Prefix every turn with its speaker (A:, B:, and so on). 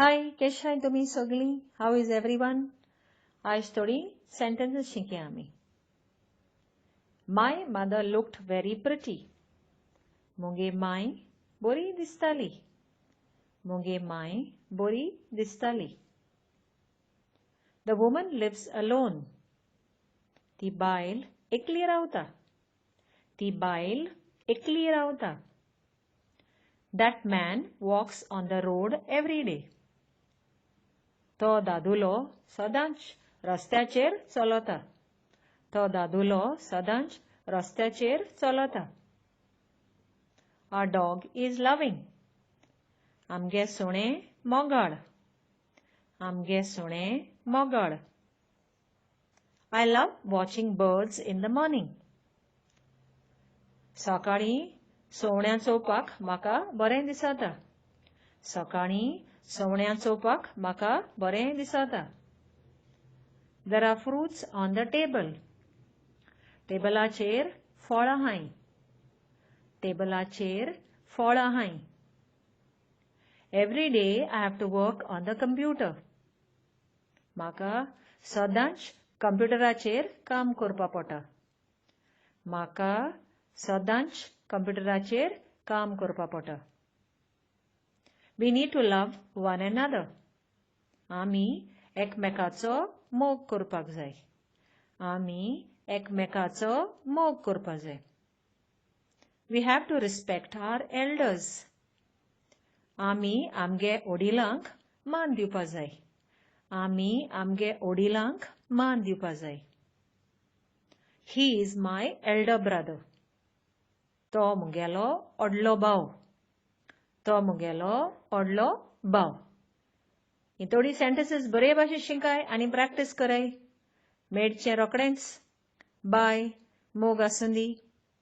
A: हाय, केशाय तुमी सगळीं? How is everyone? आयज थोडी सेंटेन्सीस शिकया आमी. My mother looked very pretty. मुगे माय बरी दिसताली. मुगे माय बरी दिसताली. The woman lives alone. ती बायल एकली रावता. ती बायल एकली रावता. That man walks on the road every day. तो दादुलो सदांच रस्त्याचेर चलता. तो दादुलो सदांच रस्त्याचेर चलता. Our dog is loving. आमगे सुणें मोगाळ. आमगे सुणें मोगाळ. I love watching birds in the morning. सकाळीं सवण्यां चोवपाक म्हाका बरें दिसता. सकाळीं सवण्यां चोवपाक म्हाका बरें दिसता. There are fruits on the table. टेबलाचेर फळां आहाय. टेबलाचेर फळां आहाय. Every day I have to work on the computer. म्हाका सदांच कंप्युटराचेर काम करपा पडटा. म्हाका सदांच कंप्युटराचेर काम करपा पडटा. We need to love one another. आमी एकमेकाचो मोग करपाक जाय. आमी एकमेकाचो मोग करपाक जाय. We have to respect our elders. आमी आमगे वडिलांक मान दिवपा जाय. आमी आमगे वडिलांक मान दिवपा जाय. He is my elder brother. तो मुगेलो व्हडलो भाव. तो मुगेलो व्हडलो भाव. ही थोडी सेंटेन्सीस बरे भाशेन शिकाय आनी प्रॅक्टीस कराय. मेळचें रोखडेंच. बाय. मोग आसुंदी.